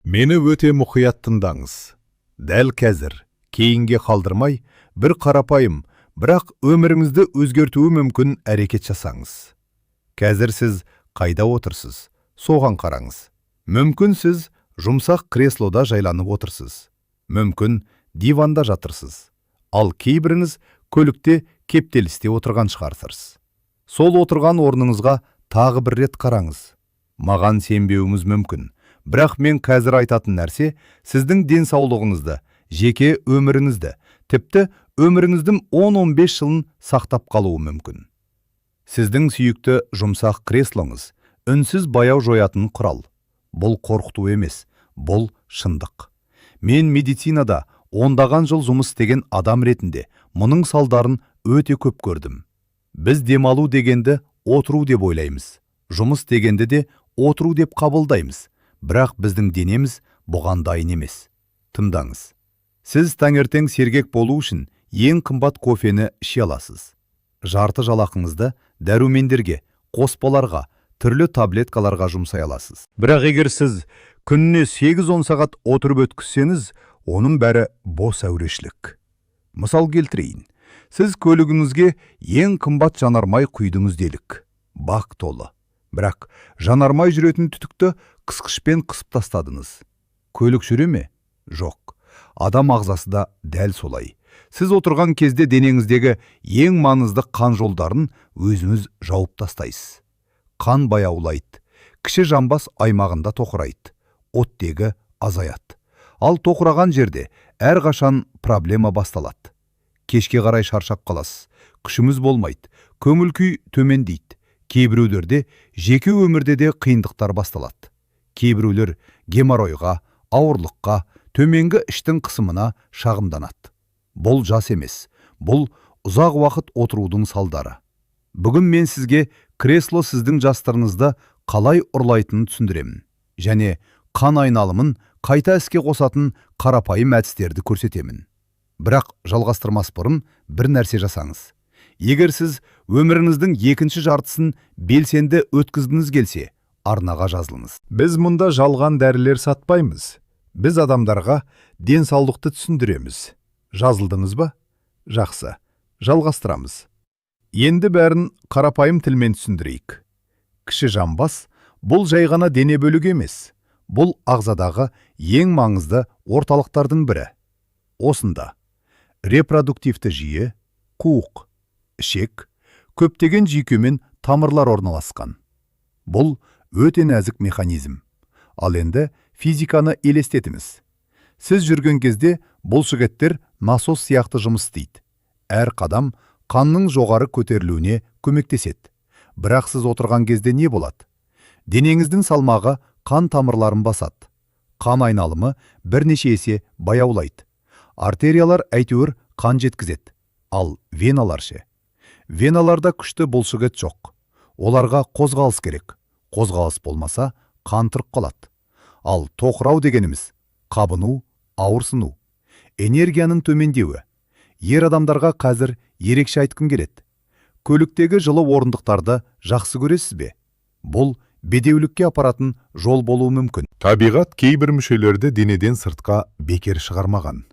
Мені өте мұқият тыңдаңыз. Дәл қазір, кейінге қалдырмай, бір қарапайым, бірақ өміріңізді өзгертуі мүмкін әрекет жасаңыз. Қазір сіз қайда отырсыз, соған қараңыз. Мүмкін, сіз жұмсақ креслода жайланып отырсыз. Мүмкін, диванда жатырсыз. Ал кейбіріңіз көлікте кептелісте отырған шығарсыз. Сол отырған орныңызға тағы бір рет қараңыз. Маған сенбеуіңіз мүмкін, бірақ мен қазір айтатын нәрсе сіздің денсаулығыңызды, жеке өміріңізді, тіпті өміріңіздің 10-15 жылын сақтап қалуы мүмкін. Сіздің сүйікті жұмсақ креслоңыз – үнсіз баяу жоятын құрал. Бұл қорқыту емес, бұл шындық. Мен медицинада ондаған жыл жұмыс істеген адам ретінде мұның салдарын өте көп көрдім. Біз демалу дегенді отыру деп ойлаймыз, жұмыс дегенді де отыру деп қабылдаймыз, бірақ біздің денеміз бұған дайын емес. Тыңдаңыз. Сіз таңертең сергек болу үшін ең қымбат кофені іше аласыз. Жарты жалақыңызды дәрумендерге, қоспаларға, түрлі таблеткаларға жұмсай аласыз. Бірақ егер сіз күніне 8-10 сағат отырып өткізсеңіз, оның бәрі бос әурешілік. Мысал келтірейін. Сіз көлігіңізге ең қымбат жанармай құйдыңыз делік. Бак толы. Бірақ жанармай жүретін түтікті қысқышпен қысып тастадыңыз. Көлік жүре ме? Жоқ. Адам ағзасы да дәл солай. Сіз отырған кезде денеңіздегі ең маңызды қан жолдарын өзіңіз жауып тастайсыз. Қан баяулайды, кіші жамбас аймағында тоқырайды, оттегі азаяды. Ал тоқыраған жерде әрқашан проблема басталады. Кешке қарай шаршап қаласыз, күшіңіз болмайды, көңіл күй төмендейді. Кейбіреулерде жеке өмірде де қиындықтар басталады. Кейбіреулер геморройға, ауырлыққа, төменгі іштің қысымына шағымданады. Бұл жас емес, бұл ұзақ уақыт отырудың салдары. Бүгін мен сізге кресло сіздің жастарыңызды қалай ұрлайтынын түсіндіремін және қан айналымын қайта іске қосатын қарапайым әдістерді көрсетемін. Бірақ жалғастырмас бұрын бір нәрсе жасаңыз. Егер сіз өміріңіздің екінші жартысын белсенді өткізгіңіз келсе, арнаға жазылыңыз. Біз мұнда жалған дәрілер сатпаймыз. Біз адамдарға денсаулықты түсіндіреміз. Жазылдыңыз ба? Жақсы. Жалғастырамыз. Енді бәрін қарапайым тілмен түсіндірейік. Кіші жамбас – бұл жай ғана дене бөлігі емес. Бұл ағзадағы ең маңызды орталықтардың бірі. Осында репродуктивті жүйе, қуық, ішек, көптеген жүйке мен тамырлар орналасқан. Бұл өте нәзік механизм. Ал енді физиканы елестетіңіз. Сіз жүрген кезде бұлшықеттер насос сияқты жұмыс істейді. Әр қадам қанның жоғары көтерілуіне көмектеседі. Бірақ сіз отырған кезде не болады? Денеңіздің салмағы қан тамырларын басады. Қан айналымы бірнеше есе баяулайды. Артериялар әйтеуір қан жеткізеді. Ал веналар ше? Веналарда күшті бұлшықет жоқ. Оларға қозғалыс керек. Қозғалыс болмаса, қан тұрып қалады. Ал тоқырау дегеніміз – қабыну, ауырсыну, энергияның төмендеуі. Ер адамдарға қазір ерекше айтқым келеді. Көліктегі жылы орындықтарды жақсы көресіз бе? Бұл бедеулікке апаратын жол болуы мүмкін. Табиғат кейбір мүшелерді денеден сыртқа бекер шығармаған.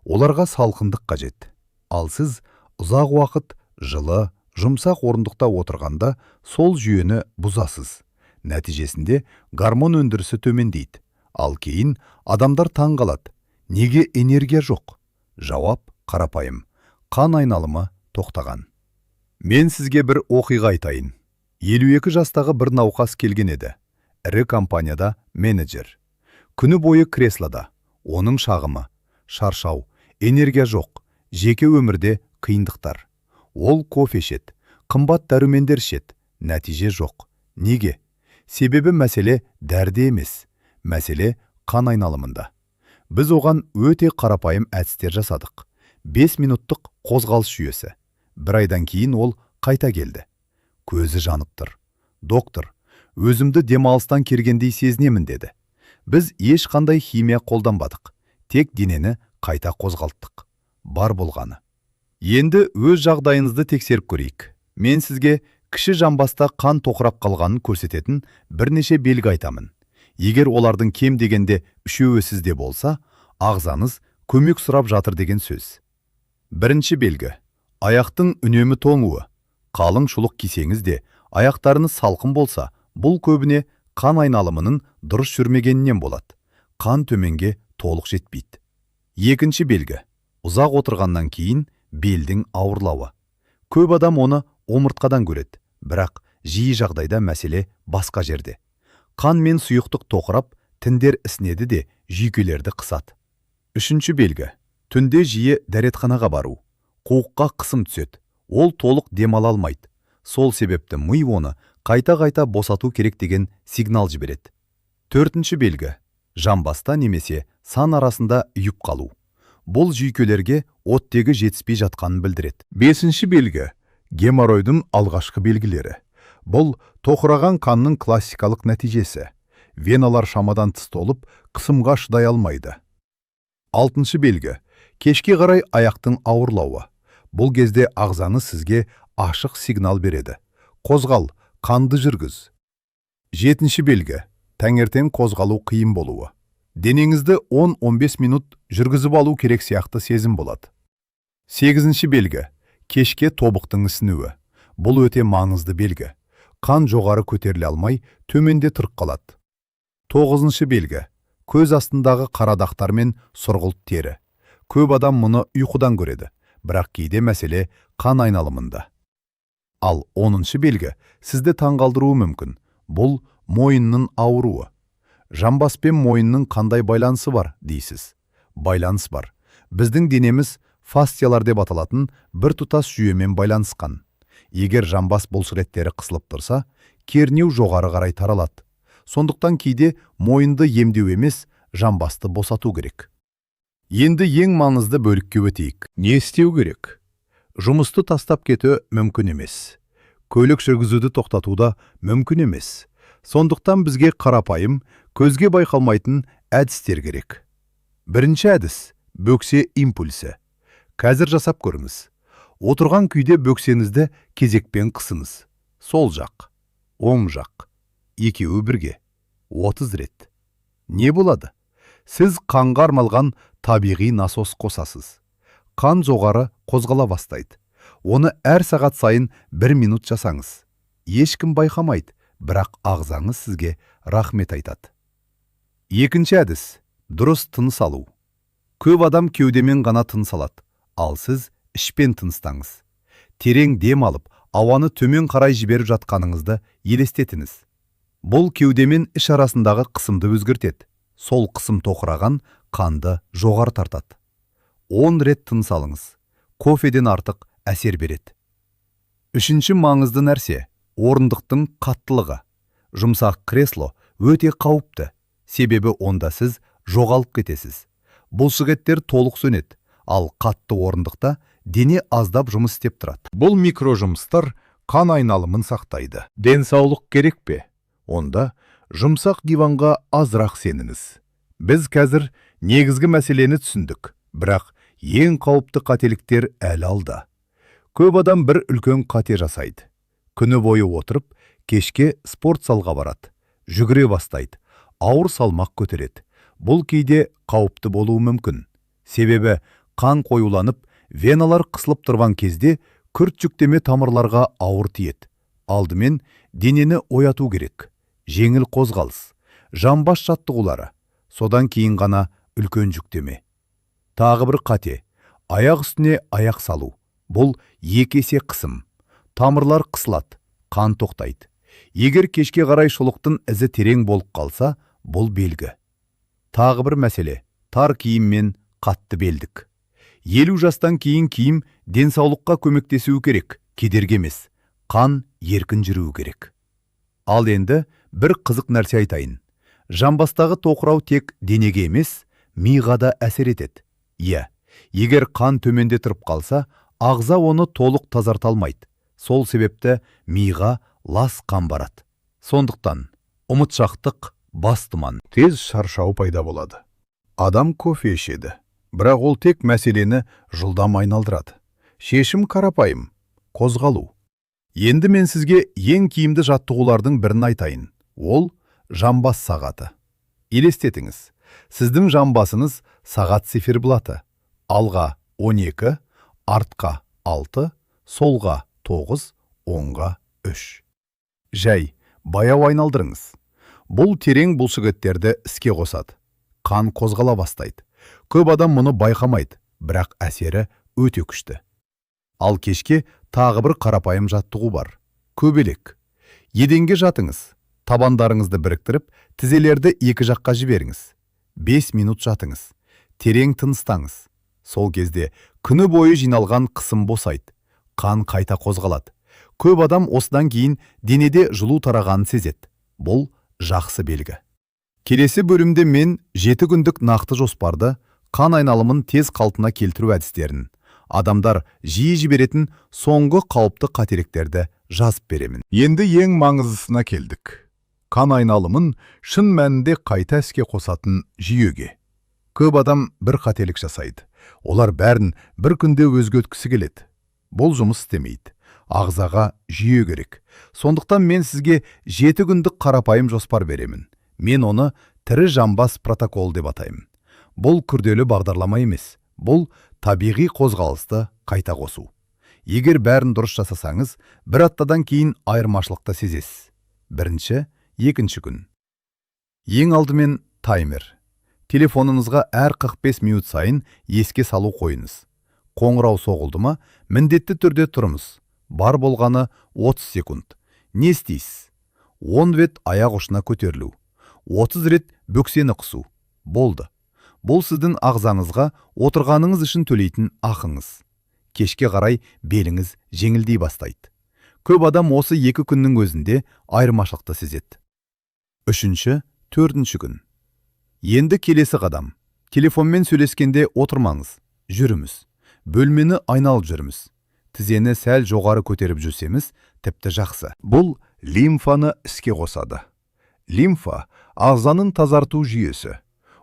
Оларға салқындық қажет. Ал сіз ұзақ уақыт жылы, жұмсақ орындықта отырғанда сол жүйені бұзасыз. Нәтижесінде гормон өндірісі төмендейді. Ал кейін адамдар таң қалады: неге энергия жоқ? Жауап қарапайым: қан айналымы тоқтаған. Мен сізге бір оқиға айтайын. 52 жастағы бір науқас келген еді. Ірі компанияда менеджер. Күні бойы креслода. Оның шағымы: шаршау, энергия жоқ, жеке өмірде қиындықтар. Ол кофе ішеді, қымбат дәрумендер ішеді, нәтиже жоқ. Неге? Себебі мәселе дәріде емес, мәселе қан айналымында. Біз оған өте қарапайым әдістер жасадық. 5 минуттық қозғалыс жүйесі. Бір айдан кейін ол қайта келді. Көзі жанып тұр. «Доктор, өзімді демалыстан келгендей сезінемін», – деді. Біз ешқандай химия қолданбадық, тек денені қайта қозғалттық. Бар болғаны. Енді өз жағдайыңызды тексеріп көрейік. Мен сізге кіші жамбаста қан тоқырап қалғанын көрсететін бірнеше белгі айтамын. Егер олардың кем дегенде үшеуі сізде болса, ағзаңыз көмек сұрап жатыр деген сөз. Бірінші белгі: аяқтың үнемі тоңуы. Қалың шұлық кисеңіз де, аяқтарыңыз салқын болса, бұл көбіне қан айналымының дұрыс жүрмегенінен болады. Қан төменге толық жетпейді. Екінші белгі: ұзақ отырғаннан кейін белдің ауырлауы. Көп адам оны омыртқадан көреді, бірақ жиі жағдайда мәселе басқа жерде. Қан мен сұйықтық тоқырап, тіндер ісінеді де, жүйкелерді қысады. Үшінші белгі: түнде жиі дәретханаға бару. Қуыққа қысым түседі, ол толық демала алмайды. Сол себепті ми оны қайта-қайта босату керек деген сигнал жібереді. Төртінші белгі: жамбаста немесе сан арасында ұйып қалу. Бұл жүйкелерге оттегі жетіспей жатқанын білдіреді. Бесінші белгі: геморройдың алғашқы белгілері. Бұл тоқыраған қанның классикалық нәтижесі. Веналар шамадан тыс толып, қысымға шыдай алмайды. Алтыншы белгі: кешке қарай аяқтың ауырлауы. Бұл кезде ағзаңыз сізге ашық сигнал береді: қозғал, қанды жүргіз. Жетінші белгі: таңертең қозғалу қиын болуы. Денеңізді 10-15 минут жүргізіп алу керек сияқты сезім болады. Сегізінші белгі: кешке тобықтың ісінуі. Бұл өте маңызды белгі. Қан жоғары көтеріле алмай, төменде тұрып қалады. Тоғызыншы белгі: көз астындағы қара дақтар мен сұрғылт тері. Көп адам мұны ұйқыдан көреді, бірақ кейде мәселе қан айналымында. Ал 10-шы белгі сізді таңғалдыруы мүмкін. Бұл мойынның ауруы. Жамбас пен мойынның қандай байланысы бар дейсіз? Байланыс бар. Біздің денеміз фасциялар деп аталатын біртұтас жүйемен байланысқан. Егер жамбас бұлшықеттері қысылып тұрса, кернеу жоғары қарай таралады. Сондықтан кейде мойынды емдеу емес, жамбасты босату керек. Енді ең маңызды бөлікке өтейік. Не істеу керек? Жұмысты тастап кету мүмкін емес. Көлік жүргізуді тоқтату да мүмкін емес. Сондықтан бізге қарапайым, көзге байқалмайтын әдістер керек. Бірінші әдіс: бөксе импульсі. Қазір жасап көріңіз. Отырған күйде бөксеңізді кезекпен қысыңыз. Сол жақ, оң жақ, екеуі бірге. 30 рет. Не болады? Сіз қанға арналған табиғи насос қосасыз. Қан жоғары қозғала бастайды. Оны әр сағат сайын бір минут жасаңыз. Ешкім байқамайды, бірақ ағзаңыз сізге рахмет айтады. Екінші әдіс: дұрыс тыныс алу. Көп адам кеудемен ғана тыныс алады, ал сіз ішпен тыныстаңыз. Терең дем алып, ауаны төмен қарай жіберіп жатқаныңызды елестетіңіз. Бұл кеудемен іш арасындағы қысымды өзгертеді. Сол қысым тоқыраған қанды жоғары тартады. 10 рет тыныс алыңыз. Кофеден артық әсер береді. Үшінші маңызды нәрсе: орындықтың қаттылығы. Жұмсақ кресло өте қауіпті, себебі онда сіз жоғалып кетесіз. Бұлшықеттер толық сөнеді, ал қатты орындықта дене аздап жұмыс істеп тұрады. Бұл микрожұмыстар қан айналымын сақтайды. Денсаулық керек пе? Онда жұмсақ диванға азырақ сеніңіз. Біз қазір негізгі мәселені түсіндік, бірақ ең қауіпті қателіктер әлі алда. Көп адам бір үлкен қате жасайды. Күні бойы отырып, кешке спорт залға барады, жүгіре бастайды, ауыр салмақ көтереді. Бұл кейде қауіпті болуы мүмкін. Себебі қан қоюланып, веналар қысылып тұрған кезде күрт жүктеме тамырларға ауыр тиеді. Алдымен денені ояту керек. Жеңіл қозғалыс, жамбас жаттығулары, содан кейін ғана үлкен жүктеме. Тағы бір қате: аяқ үстіне аяқ салу. Бұл екі есе қысым. Тамырлар қысылады, қан тоқтайды. Егер кешке қарай шұлықтың ізі терең болып қалса, бұл белгі. Тағы бір мәселе: тар киім мен қатты белдік. 50 жастан кейін киім денсаулыққа көмектесуі керек, кедергі емес. Қан еркін жүруі керек. Ал енді бір қызық нәрсе айтайын. Жамбастағы тоқырау тек денеге емес, миға да әсер етеді. Иә, егер қан төменде тұрып қалса, ағза оны толық тазарта алмайды. Сол себепті миға лас қан барады. Сондықтан ұмытшақтық, бас тұман, Тез шаршау пайда болады. Адам кофе ішеді, бірақ ол тек мәселені жылдам айналдырады. Шешім қарапайым: қозғалу. Енді мен сізге ең тиімді жаттығулардың бірін айтайын. Ол жамбас сағаты. Елестетіңіз, сіздің жамбасыңыз сағат циферблаты. Алға 12, артқа 6, солға 9, оңға 3. Жай, баяу айналдырыңыз. Бұл терең бұлшықеттерді іске қосады. Қан қозғала бастайды. Көп адам мұны байқамайды, бірақ әсері өте күшті. Ал кешке тағы бір қарапайым жаттығу бар. Көбелек. Еденге жатыңыз. Табандарыңызды біріктіріп, тізелерді екі жаққа жіберіңіз. 5 минут жатыңыз. Терең тыныстаңыз. Сол кезде күні бойы жиналған қысым босайды. Қан қайта қозғалады. Көп адам осыдан кейін денеде жылу тарағанын сезеді. Бұл жақсы белгі. Келесі бөлімде мен 7 күндік нақты жоспарды, қан айналымын тез қалпына келтіру әдістерін, адамдар жиі жіберетін соңғы қауіпті қателіктерді жазып беремін. Енді ең маңыздысына келдік. Қан айналымын шын мәнінде қайта іске қосатын жүйеге. Көп адам бір қателік жасайды. Олар бәрін бір күнде өзгерткісі келеді. Бұл жұмыс істемейді. Ағзаға жүйе керек. Сондықтан мен сізге 7 күндік қарапайым жоспар беремін. Мен оны тірі жамбас протокол деп атаймын. Бұл күрделі бағдарлама емес. Бұл табиғи қозғалысты қайта қосу. Егер бәрін дұрыс жасасаңыз, бір аптадан кейін айырмашылықты сезесіз. Бірінші, екінші күн. Ең алдымен таймер. Телефоныңызға әр 45 минут сайын еске салу қойыңыз. Қоңырау соғылды ма, міндетті түрде тұрыңыз. Бар болғаны 30 секунд. Не істейсіз? 10 рет аяқ ұшына көтерілу. 30 рет бөксені қысу. Болды. Бұл сіздің ағзаңызға отырғаныңыз үшін төлейтін ақыңыз. Кешке қарай беліңіз жеңілдей бастайды. Көп адам осы 2 күннің өзінде айырмашылықты сезеді. Үшінші, төртінші күн. Енді келесі қадам. Телефонмен сөйлескенде отырмаңыз, жүріңіз. Бөлмені айналып жүріңіз. Тізені сәл жоғары көтеріп жүрсеңіз, тіпті жақсы. Бұл лимфаны іске қосады. Лимфа ағзаның тазарту жүйесі.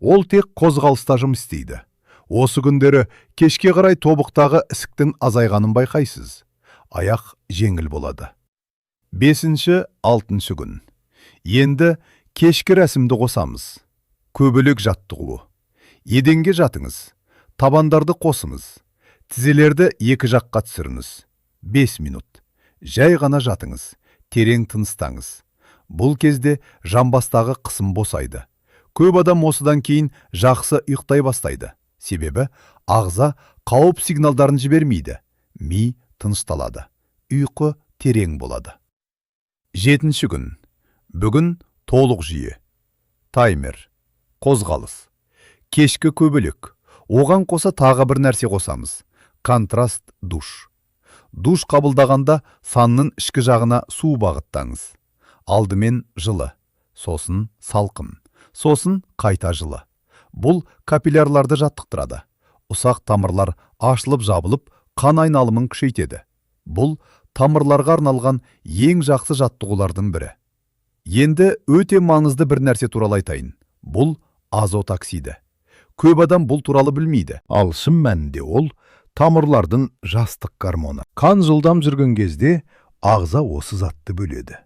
Ол тек қозғалыста жұмыс істейді. Осы күндері кешке қарай тобықтағы ісіктің азайғанын байқайсыз. Аяқ жеңіл болады. Бесінші, алтыншы күн. Енді кешкі рәсімді қосамыз. Көбелек жаттығуы. Еденге жатыңыз. Табандарды қосыңыз. Тізелерді екі жаққа түсіріңіз. 5 минут. Жай ғана жатыңыз. Терең тыныстаңыз. Бұл кезде жамбастағы қысым босайды. Көп адам осыдан кейін жақсы ұйықтай бастайды. Себебі ағза қауіп сигналдарын жібермейді. Ми тынышталады. Ұйқы терең болады. Жетінші күн. Бүгін толық жүйе. Таймер. Қозғалыс. Кешкі көбелек. Оған қоса тағы бір нәрсе қосамыз. Контраст душ. Душ қабылдағанда санның ішкі жағына су бағыттаңыз. Алдымен жылы, сосын салқын, сосын қайта жылы. Бұл капиллярларды жаттықтырады. Ұсақ тамырлар ашылып жабылып, қан айналымын күшейтеді. Бұл тамырларға арналған ең жақсы жаттығулардың бірі. Енді өте маңызды бір нәрсе туралы айтайын. Бұл азот оксиді. Көп адам бұл туралы білмейді. Ал шын мәнінде ол тамырлардың жастық гормоны. Қан жылдам жүрген кезде ағза осы затты бөледі.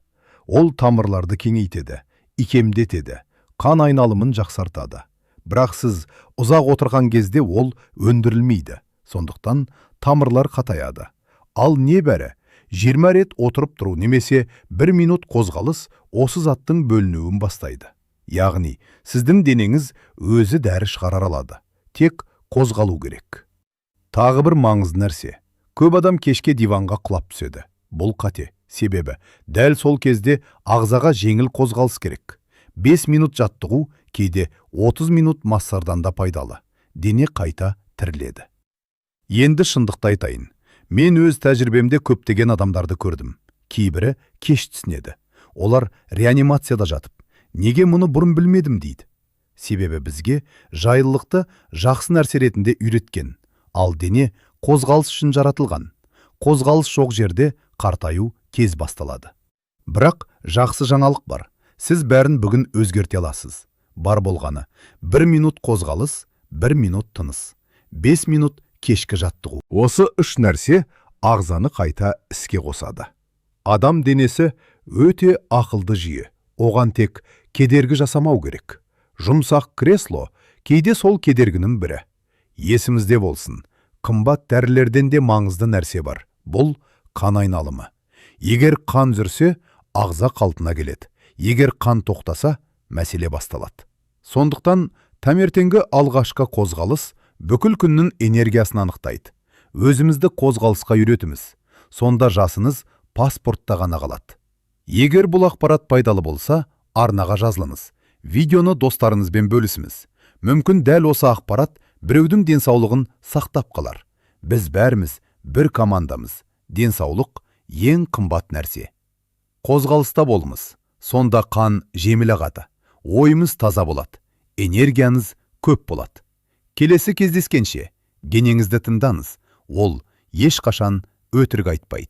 Ол тамырларды кеңейтеді, икемдетеді, қан айналымын жақсартады. Бірақ сіз ұзақ отырған кезде ол өндірілмейді. Сондықтан тамырлар қатаяды. Ал небәрі 20 рет отырып тұру немесе 1 минут қозғалыс осы заттың бөлінуін бастайды. Яғни, сіздің денеңіз өзі дәрі шығара алады. Тек қозғалу керек. Тағы бір маңызды нәрсе. Көп адам кешке диванға құлап түседі. Бұл қате. Себебі дәл сол кезде ағзаға жеңіл қозғалыс керек. 5 минут жаттығу, кейде 30 минут массаждан да пайдалы. Дене қайта тіріледі. Енді шындықты айтайын. Мен өз тәжірибемде көптеген адамдарды көрдім. Кейбірі кеш түсінеді. Олар реанимацияда жатып, неге мұны бұрын білмедім дейді. Себебі бізге жайлылықты жақсы нәрсе ретінде үйреткен. Ал дене қозғалыс үшін жаратылған. Қозғалыс жоқ жерде қартаю тез басталады. Бірақ жақсы жаңалық бар. Сіз бәрін бүгін өзгерте аласыз. Бар болғаны 1 минут қозғалыс, 1 минут тыныс, 5 минут кешкі жаттығу. Осы үш нәрсе ағзаны қайта іске қосады. Адам денесі өте ақылды жүйе. Оған тек кедергі жасамау керек. Жұмсақ кресло кейде сол кедергінің бірі. Есімізде болсын, қымбат дәрілерден де маңызды нәрсе бар. Бұл қан айналымы. Егер қан жүрсе, ағза қалпына келеді. Егер қан тоқтаса, мәселе басталады. Сондықтан таңертеңгі алғашқы қозғалыс бүкіл күннің энергиясын анықтайды. Өзімізді қозғалысқа үйретіміз. Сонда жасыңыз паспортта ғана қалады. Егер бұл ақпарат пайдалы болса, арнаға жазылыңыз. Видеоны достарыңызбен бөлісіңіз. Мүмкін, дәл осы ақпарат біреудің денсаулығын сақтап қалар. Біз бәріміз бір командамыз. Денсаулық – ең қымбат нәрсе. Қозғалыста болыңыз. Сонда қан жеңіл ағады. Ойымыз таза болады. Энергияңыз көп болады. Келесі кездескенше, денеңізді тыңдаңыз. Ол ешқашан өтірік айтпайды.